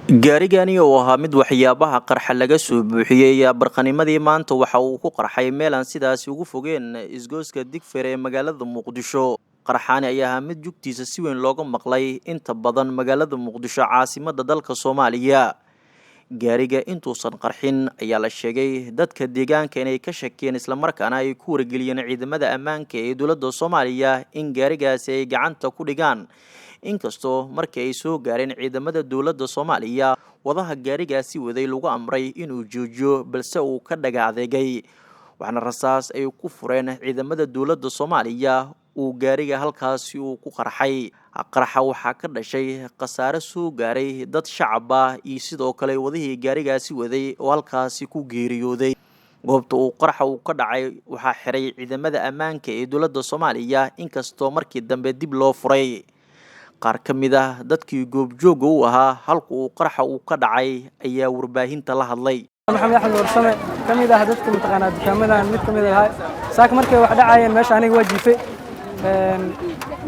Gaarigani oo ahaa mid waxyaabaha qarxa laga soo buuxiyey ayaa barqanimadii maanta waxa uu ku qarxay meel aan sidaasi ugu fogeen isgoyska Digfaar ee magaalada Muqdisho. Qarxaani ayaa ahaa mid jugtiisa si weyn looga maqlay inta badan magaalada Muqdisho, caasimadda dalka Soomaaliya. Gaariga intuusan qarxin ayaa la sheegay dadka deegaanka inay ka shakiyeen, islamarkaana ay ku wargeliyeen ciidamada ammaanka ee dowladda Soomaaliya in gaarigaasi ay gacanta ku dhigaan. Inkastoo markii ay soo gaareen ciidamada dowladda Soomaaliya, wadaha gaarigaasi waday lagu amray inuu joojiyo, balse uu ka dhaga adeegay, waxaana rasaas ay ku fureen ciidamada dowladda Soomaaliya uu gaariga halkaasi uu ku qarxay. Qarxa waxaa ka dhashay khasaare soo gaaray dad shacab ah iyo sidoo kale wadihii gaarigaasi waday oo halkaasi ku geeriyooday. Goobta uu qarxa uu ka dhacay waxaa xiray ciidamada ammaanka ee dowladda Soomaaliya, inkastoo markii dambe dib loo furay. Qaar ka mid ah dadkii goobjoogga u ahaa halka uu qarxa uu ka dhacay ayaa warbaahinta la hadlay. Maxamed Axmed Warsame, ka mid ah dadka mataqaanaa dukaamadan mid ka mid ahaa. Saaka markay wax dhacayeen meesha aniga waa jiifay.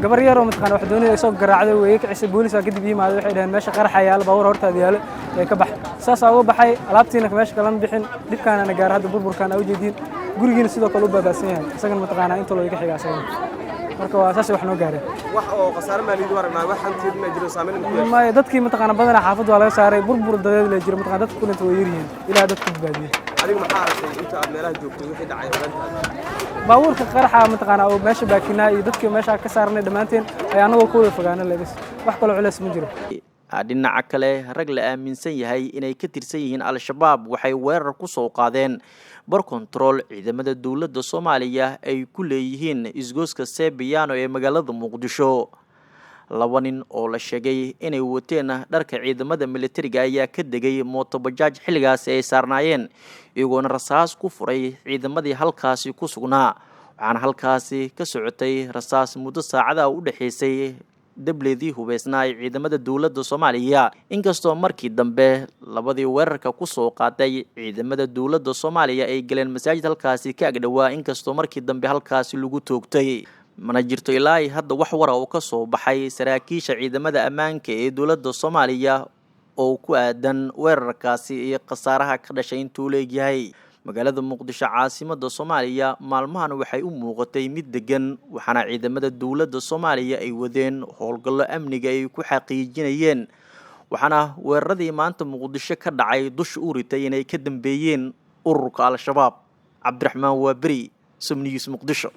Gabar yar oo mataqaanaa wax doonida soo garaacday way kicisay. Booliska kadib yimaaday, waxay dhaheen meesha qaraxa yaala, baabuur hortaada yaalo ee ka bax. Saasaa uga baxay, alaabtiina meesha kalama bixin. Dhibkaana na gaar hadda burburkaan aa ujeediin, gurigiina sidoo kale u baabaasan yahay isagana mataqaanaa inta loo iga xiga asagana. Marka waa saasay wax noo gaareen. Wax oo khasaare maaliyadeed aragnaa, wax hantiyeed ma jiro, saameyn ku yeeshay? Maya, dadkii mataqaanaa badanaa xaafadda waa laga saaray, burbur dadeed la jiro mataqaanaa, dadka ku dhintay way yaryihiin, ilaa dadku badbaadiyey. Adiga maxaa aragtay inta aad meelaha joogtay, wixii dhacay ogaantaada? Baabuurka qaraxa mataqaanaa oo meesha baakinaa iyo dadkii meesha ka saarnay dhammaanteen ayaa anagoo ku wada fogaana lebis, wax kaloo culeys ma jiro. Dhinaca kale, rag la aaminsan yahay inay ka tirsan yihiin Al-Shabaab waxay weerar ku soo qaadeen bar kontarool ciidamada dowladda Soomaaliya ay ku leeyihiin isgoyska Sebiano ee magaalada Muqdisho. Laba nin oo la sheegay inay wateen dharka ciidamada militariga ayaa ka degay mootobajaaj xilligaasi ay saarnaayeen, iyagoona rasaas ku furay ciidamadii halkaasi ku sugnaa. Waxaana halkaasi ka socotay rasaas muddo saacadaha u dhexeysay dableedii hubeysnaa ee ciidamada dowladda Soomaaliya, inkastoo markii dambe labadii weerarka kusoo qaaday ciidamada dowladda Soomaaliya ay galeen masaajid halkaasi ka agdhowaa, inkastoo markii dambe halkaasi lagu toogtay. Mana jirto ilaa ay hadda wax wara oo ka soo baxay saraakiisha ciidamada ammaanka ee dowladda Soomaaliya oo ku aadan weerarkaasi iyo khasaaraha ka dhashay intuu leegyahay. Magaalada Muqdisho, caasimadda Soomaaliya, maalmahan waxay u muuqatay mid degan, waxaana ciidamada dowladda Soomaaliya ay wadeen howlgallo amniga ay ku xaqiijinayeen, waxaana weeraradii maanta Muqdisho ka dhacay dusha u ritay inay ka dambeeyeen ururka Al-Shabaab. Cabdiraxmaan Waaberi, Som News, Muqdisho.